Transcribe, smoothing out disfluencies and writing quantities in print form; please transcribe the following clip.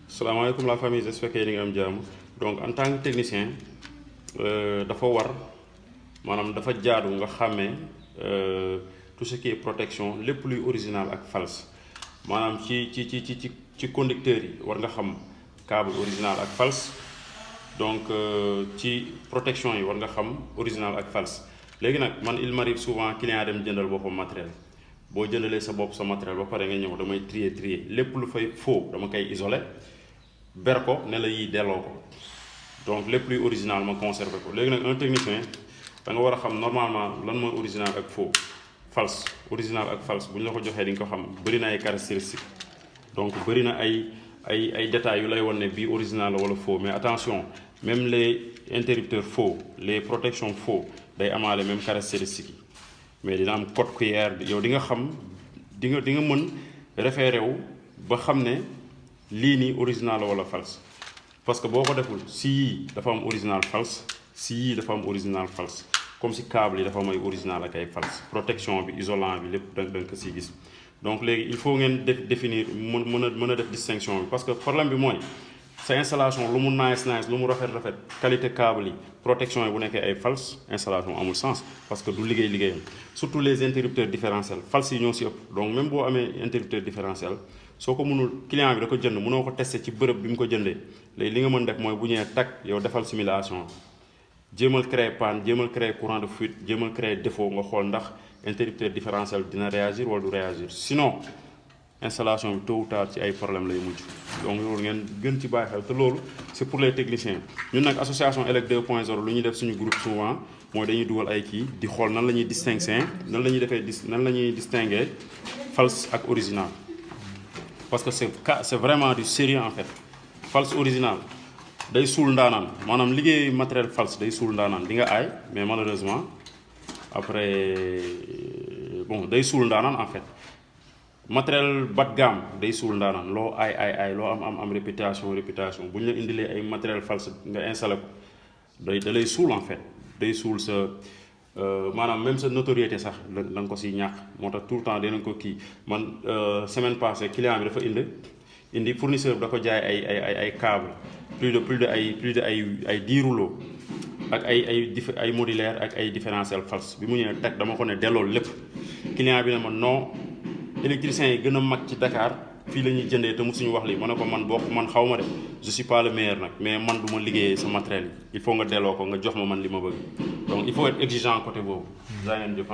salaamaaleykum la famille j'espère que yéen a ngi am jàmm donc en tant que technicien dafa war maanaam dafa jaadu nga xàmmee tout ce qui est protection lépp luy original ak false maanaam ci conducteurs yi war nga xam câble original ak false donc ci protection yi war nga xam original ak false léegi nag man il m'arrive souvent client dem jëndal boppam matériel boo jëndalee sa bopp sa matériel ba pare nga ñëw damay trier lépp lu fay faux dama koy isolé ber ko ne la yiy delloo ko donc lépp luy original ma conservé ko léegi nag un technicien da nga war a xam normalement lan mooy original ak faux false original ak false bu ñu la ko joxee di nga ko xam bëri na ay caractéristiques donc bëri na ay détails yu lay wan ne bii original la wala faux mais attention même les interrupteurs faux les protections faux day amaale même caractéristiques yi mais dina am code QR yow di nga xam di nga mën référé wu ba xam ne lii nii original la wala false parce que boo ko deful si yii dafa am original false si yii dafa am original false comme si câble yi dafa am ay original ak ay false protection bi isolant bi lépp da nga ko siy gis donc léegi il faut ngeen définir mën a def distinction bi parce que problème bi mooy sa installation lu mu nice lu mu rafet qualité câble yi protection yi bu nekkee ay false installation amul sens parce que du liggéeyam surtout les interrupteurs différentiels false yi ñoo si ëpp donc même boo amee interrupteur différentiel soo ko mënul client bi da ko jënd mënoo ko testé ci bërëb bi mu ko jëndee léegi li nga mën def mooy bu ñëwee tag yow defal simulation jéemal créer panne jéemal créer courant de fuite jéemal créer défaut nga xool ndax interrupteur différentiel dina réagir wala du réagir sinon installation bi tôt ou tard ci ay problème lay mujj donc loolu ngeen gën ci bàyyi xel te loolu c'est pour les techniciens ñun nag association ELEC 2.0 lu ñuy def suñu groupe souvent mooy dañuy dugal ay kii di xool nan la ñuy distinguer nan la ñuy distinguer false ak original parce que c'est vraiment du sérieux en fait false original day suul ndaanaan maanaam liggéey matériel false day suul ndaanaan di nga aay mais malheureusement après bon day suul ndaanaan en fait matériel bas de gamme day suul ndaanaan loo ay loo am réputation bu ñu la indilee ay matériel false nga installé ko da lay suul en fait day suul sa maanaam même sa notoriété sax da nga ko siy ñàkk moo tax tout le temps dinañ ko kii man semaine passée client bi dafa indi fournisseur bi da ko jaay ay câble plus de ay 10 rouleaux ak ay modulaire ak ay différentiel false bi mu ñëwee teg dama ko ne delloo lépp client bi ne ma non électriciens yi gën a mag ci Dakar fii la ñuy jëndee te mu suñu wax lii ma ne ko man xaw ma de je suis pas le meilleur nag mais man du ma liggéeyee sa matériel yi il faut nga delloo ko nga jox ma man li ma bëgg donc il faut être exigeant côté boobu. daa ngeen jëf